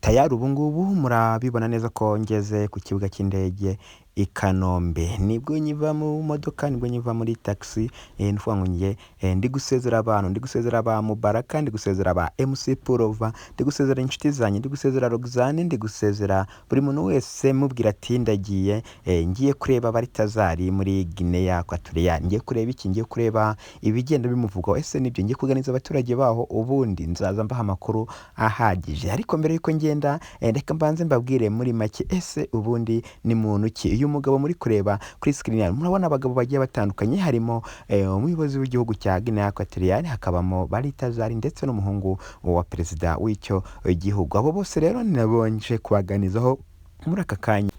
Tayari ubu ngubu murabibona neza ko ngeze ku kibuga cy'indege i Kanombe. Nibwo nkiva mu modoka, nibwo nkiva muri taxi, ni ukuvuga ngo njye ndi gusezera abantu, ndi gusezera ba Mubaraka, ndi gusezera ba MC Pulova, ndi gusezera inshuti zanjye, ndi gusezera Roxanne, ndi gusezera buri muntu wese mubwira ati ndagiye, ngiye kureba Baritazari muri Guinea Equatorial, ngiye kureba iki, ngiye kureba ibigenda bimuvugwaho, ese nibyo, ngiye kuganiriza abaturage baho, ubundi nzaza mbaha amakuru ahagije. Ariko mbere yuko ngenda, reka mbanze mbabwire muri make, ese ubundi ni muntu ki? Uyu mugabo muri kureba kuri screen yanyu, murabona abagabo bagiye batandukanye, harimo umuyobozi w'igihugu cya Guinea Equatorial, hakabamo Baritazari ndetse n'umuhungu wa perezida w'icyo gihugu. Abo bose rero nabonje kubaganizaho muri aka kanya.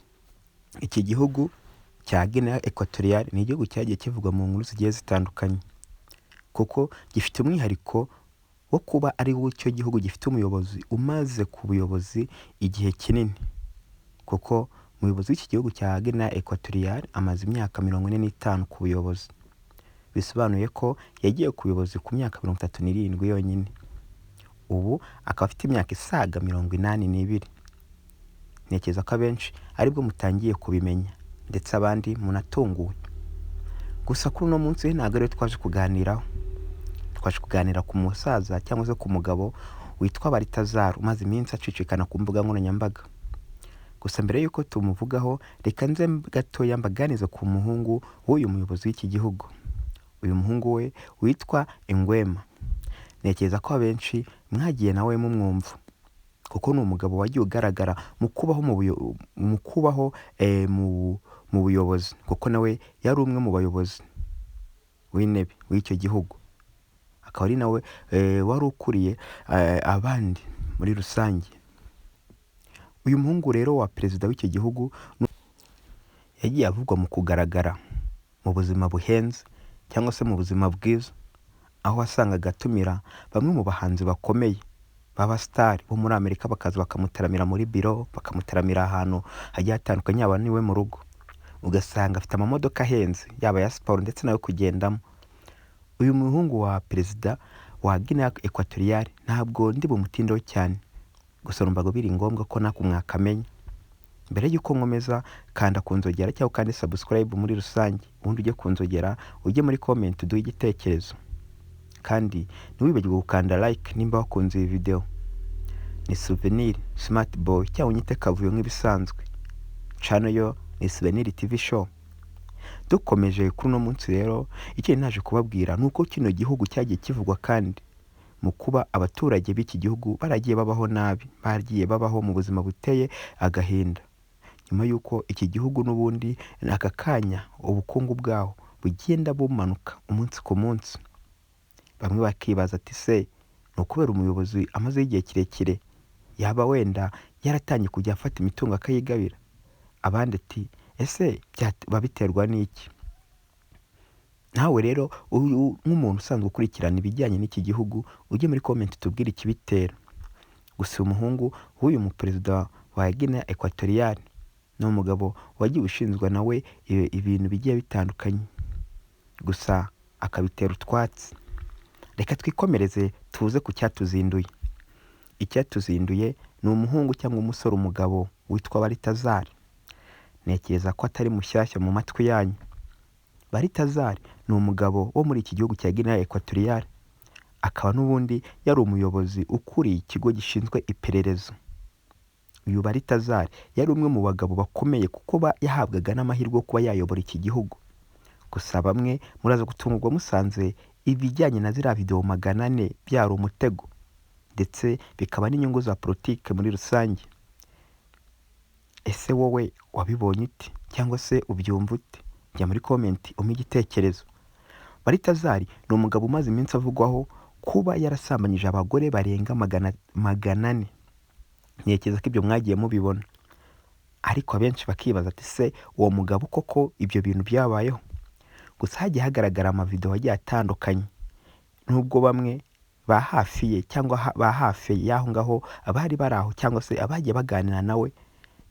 Iki gihugu cya Guinea Equatorial ni igihugu cyagiye kivugwa mu nkuru zigiye zitandukanye, kuko gifite umwihariko wo kuba ari cyo gihugu gifite umuyobozi umaze ku buyobozi igihe kinini, kuko umuyobozi w'iki gihugu cya Guinea Equatorial amaze imyaka 45 ku buyobozi, bisobanuye ko yagiye ku buyobozi ku myaka 37 yonyine, ubu akaba afite imyaka isaga 82. Ntekereza ko abenshi aribwo mutangiye kubimenya ndetse abandi munatunguwe. Gusa kuri uno munsi ntabwo ariwe twaje kuganiraho, twaje kuganira ku musaza cyangwa se ku mugabo witwa Baritazari umaze iminsi acicikana ku mbuga nkoranyambaga. Gusa mbere y'uko tumuvugaho, reka nze gatoya mbaganize ku muhungu w'uyu muyobozi w'iki gihugu. Uyu muhungu we witwa Ingwema, ntekereza ko abenshi mwagiye nawe mumwumva, kuko ni umugabo wagiye ugaragara mu kubaho mu kubaho mu buyobozi, kuko nawe yari umwe mu bayobozi w'intebe w'icyo gihugu, akaba ari nawe wari ukuriye abandi muri rusange. Uyu muhungu rero wa perezida w'icyo gihugu yagiye avugwa mu kugaragara mu buzima buhenze cyangwa se mu buzima bwiza, aho wasangaga atumira bamwe mu bahanzi bakomeye b'abasitari bo muri Amerika bakaza bakamutaramira muri biro, bakamutaramira ahantu hagiye hatandukanye, yaba n'iwe mu rugo, ugasanga afite amamodoka ahenze yaba aya siporo ndetse n'ayo kugendamo. Uyu muhungu wa perezida wa Guinea Equatorial ntabwo ndi bumutindeho cyane, gusa numvaga biri ngombwa ko natwe mwakamenya. Mbere y'uko nkomeza, kanda ku nzogera cyangwa ukande subscribe muri rusange, ubundi ujye ku nzogera, ujye muri comment uduhe igitekerezo, kandi ntiwibagirwe gukanda like nimba wakunze iyi video. Ni Souvenir Smart Boy cyangwa unyite Kavuyo nk'ibisanzwe, channel yo ni Souvenir TV Show. Dukomeje kuri uno munsi rero, icyo naje kubabwira ni uko kino gihugu cyagiye kivugwa kandi mu kuba abaturage b'iki gihugu baragiye babaho nabi, baragiye babaho mu buzima buteye agahinda, nyuma y'uko iki gihugu n'ubundi aka kanya ubukungu bwaho bugenda bumanuka umunsi ku munsi. Bamwe bakibaza ati se ni ukubera umuyobozi amazeho igihe kirekire yaba wenda yaratangiye kujya afata imitungo akayigabira? Abandi ati ese biterwa n'iki? Nawe rero nk'umuntu usanzwe ukurikirana ibijyanye n'iki gihugu, ujye muri comment tubwire ikibitera. Gusa uyu muhungu w'uyu muperezida wa Guinea Equatorial ni umugabo wagiye ushinzwa nawe ibintu bigiye bitandukanye, gusa akabitera utwatsi. Reka twikomereze tuze ku cyatuzinduye. Icyatuzinduye ni umuhungu cyangwa umusore, umugabo witwa Baritazari. Ntekereza ko atari mushyashya mu matwi yanyu. Baritazari ni umugabo wo muri iki gihugu cya Guinea Equatorial, akaba n'ubundi yari umuyobozi ukuriye ikigo gishinzwe iperereza. Uyu Baritazari yari umwe mu bagabo bakomeye kuko yahabwaga n'amahirwe yo kuba yayobora iki gihugu. Gusa bamwe muraza gutungurwa musanze ibijyanye na ziriya video 400 byari umutego, ndetse bikaba n'inyungu za politike muri rusange. Ese wowe wabibonye ute cyangwa se ubyumva ute? Jya muri comment umpe igitekerezo. Baritazari ni umugabo umaze iminsi avugwaho kuba yarasambanyije abagore barenga 400. Ntekereza ko ibyo mwagiye mubibona, ariko abenshi bakibaza ati se uwo mugabo koko ibyo bintu byabayeho? Gusa hagiye hagaragara amavideo agiye atandukanye, nubwo bamwe ba hafi ye cyangwa ba hafi y'aho ngaho abari bari aho cyangwa se abagiye baganira nawe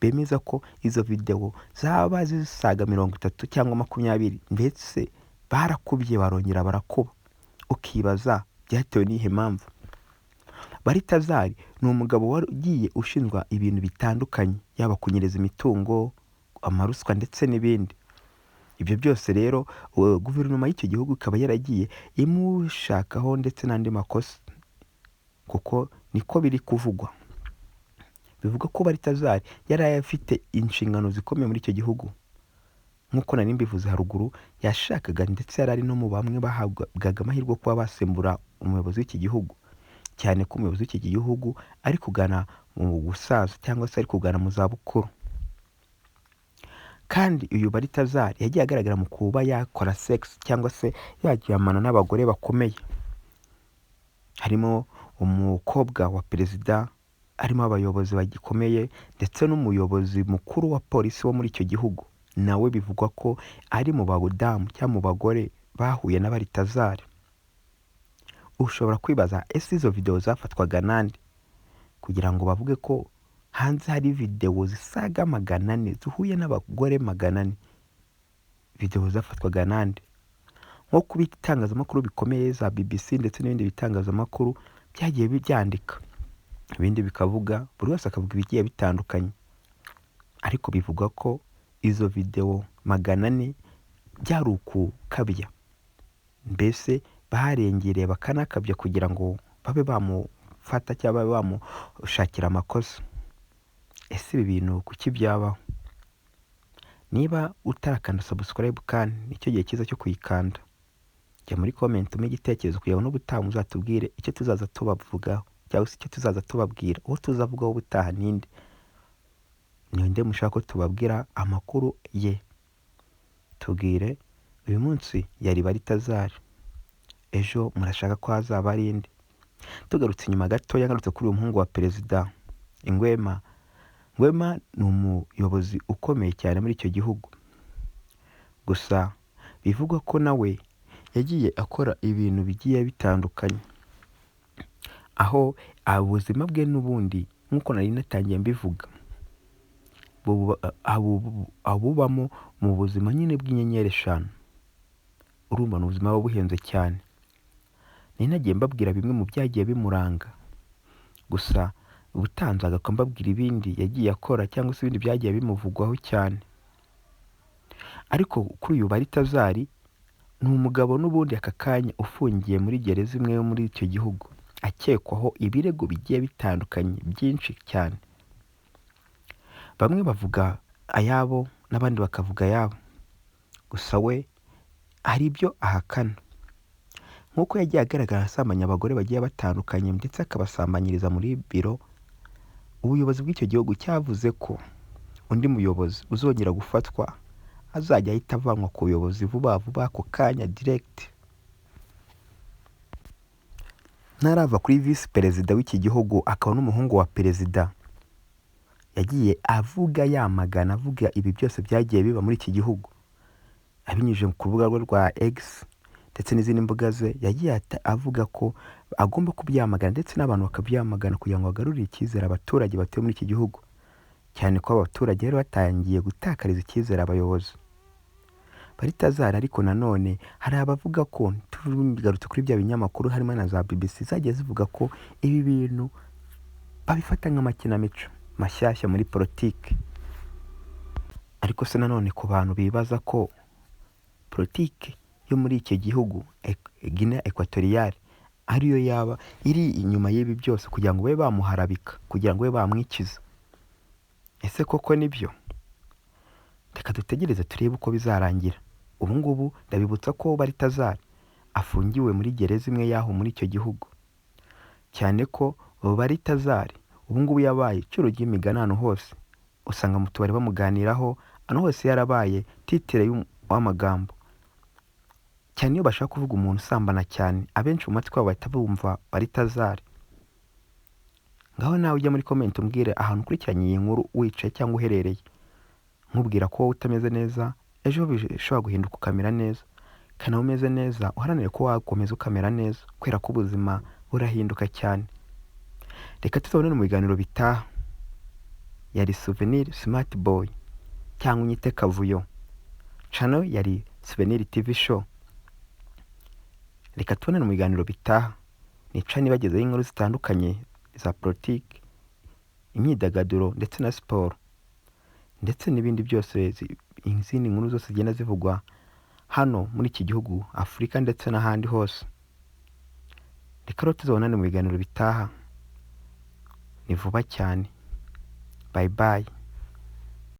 bemeza ko izo video zaba zisaga 30 cyangwa 20, ndetse barakubye barongera barakuba. Ukibaza byatewe n'iyihe mpamvu? Baritazari ni umugabo wari ugiye ushinjwa ibintu bitandukanye, yaba kunyereza imitungo, amaruswa ndetse n'ibindi. Ibyo byose rero guverinoma y'icyo gihugu ikaba yaragiye imushakaho ndetse n'andi makosa, kuko niko biri kuvugwa. Bivuga ko Baritazari yari afite inshingano zikomeye muri icyo gihugu, nk'uko nari mbivuze haruguru, yashakaga ndetse yari ari no mu bamwe bahabwaga amahirwe yo kuba basimbura umuyobozi w'iki gihugu, cyane ko umuyobozi w'iki gihugu ari kugana mu gusaza cyangwa se ari kugana mu zabukuru. Kandi uyu Baritazari yagiye agaragara mu kuba yakora sex cyangwa se yaryamana n'abagore bakomeye, harimo umukobwa wa perezida, harimo abayobozi bagikomeye ndetse n'umuyobozi mukuru wa polisi wo muri icyo gihugu, nawe bivugwa ko ari mu badamu cyangwa mu bagore bahuye na Baritazari. Ushobora kwibaza ese izo videwo zafatwaga nande, kugira ngo bavuge ko hanze hari videwo zisaga 400 zihuye n'abagore 400, videwo zafatwaga nande? Nko ku bitangazamakuru bikomeye za BBC ndetse n'ibindi bitangazamakuru byagiye byandika, ibindi bikavuga, buri wese akavuga ibigiye bitandukanye, ariko bivugwa ko izo videwo 400 byari ukukabya, mbese barengereye bakanakabya kugira ngo babe bamufata cyangwa babe bamushakira amakosa. Ese ibi bintu kuki byabaho? Niba utarakanda subscribe kandi nicyo gihe cyiza cyo kuyikanda, jya muri comment umpe igitekerezo kugira ngo n'ubutaha muzatubwire icyo tuzaza tubavugaho cyangwa se icyo tuzaza tubabwira, uwo tuzavugaho ubutaha ninde, ninde mushaka ko tubabwira amakuru ye? Tubwire. Uyu munsi yari Baritazari, ejo murashaka ko hazaba ari inde? Tugarutse inyuma gatoya, ngarutse kuri uyu muhungu wa perezida Ingwema. Ngwema ni umuyobozi ukomeye cyane muri icyo gihugu, gusa bivugwa ko nawe yagiye akora ibintu bigiye bitandukanye, aho ubuzima bwe n'ubundi nk'uko nari natangiye mbivuga abubamo mu buzima nyine bw'inyenyeri 5. Urumva ni ubuzima buba buhenze cyane. Nari nagiye mbabwira bimwe mu byagiye bimuranga, gusa ubutanze agaruka mbabwira ibindi yagiye akora cyangwa se ibindi byagiye bimuvugwaho cyane. Ariko kuri uyu Baritazari ni umugabo n'ubundi aka kanya ufungiye muri gereza imwe yo muri icyo gihugu, akekwaho ibirego bigiye bitandukanye byinshi cyane. Bamwe bavuga ayabo n'abandi bakavuga ayabo, gusa we hari ibyo ahakana, nk'uko yagiye agaragara asambanya abagore bagiye batandukanye ndetse akabasambanyiriza muri biro. Ubuyobozi bw'icyo gihugu cyavuze ko undi muyobozi uzongera gufatwa azajya ahita avanwa ku buyobozi vuba vuba ako kanya direct. Ntarava kuri visi perezida w'iki gihugu akaba n'umuhungu wa perezida, yagiye avuga yamagana, avuga ibi byose byagiye biba muri iki gihugu, abinyujije ku rubuga rwe rwa X ndetse n'izindi mbuga ze. Yagiye avuga ko agomba kubyamagana ndetse n'abantu bakabyamagana kugira ngo bagarurire icyizere abaturage batuye muri iki gihugu, cyane ko abaturage bari batangiye gutakariza icyizere abayobozi. Baritazari ariko nanone hari abavuga ko, tugarutse kuri bya binyamakuru harimo na za BBC zagiye zivuga ko ibi bintu babifata nk'amakinamico mashyashya muri politiki. Ariko se nanone ku bantu bibaza ko politiki yo muri icyo gihugu Guinea Equatoriale ariyo yaba iri inyuma y'ibi byose kugira ngo babe bamuharabika, kugira ngo babe bamwikiza, ese koko nibyo? Reka dutegereze turebe uko bizarangira. Ubu ngubu ndabibutsa ko Baritazari afungiwe muri gereza imwe y'aho muri icyo gihugu, cyane ko Baritazari ubu ngubu yabaye iciro ry'imigani ahantu hose, usanga mu tubari bamuganiraho, ahantu hose yarabaye titire w'amagambo. Cyane iyo bashaka kuvuga umuntu usambana cyane, abenshi mu matwi yabo bahita bumva Baritazari. Ngaho nawe ujya muri comment umbwire ahantu ukurikiranye iyi nkuru wicaye cyangwa uherereye, nkubwira ko wowe utameze neza, ejo bishobora guhinduka ukamera neza, kandi nawe umeze neza uharanire ko wakomeza ukamera neza, kubera ko ubuzima burahinduka cyane. Reka tuzabonane mu biganiro bitaha. Yari Souvenir Smart Boy cyangwa unyite Kavuyo, channel yari Souvenir TV Show. Reka tubonane mu biganiro bitaha, nica nibagezeho inkuru zitandukanye za politiki, imyidagaduro ndetse na siporo, ndetse n'ibindi byose, izindi nkuru zose zigenda zivugwa hano muri iki gihugu, Afurika ndetse n'ahandi hose. Reka rero tuzabonane mu biganiro bitaha, ni vuba cyane. Bye bye.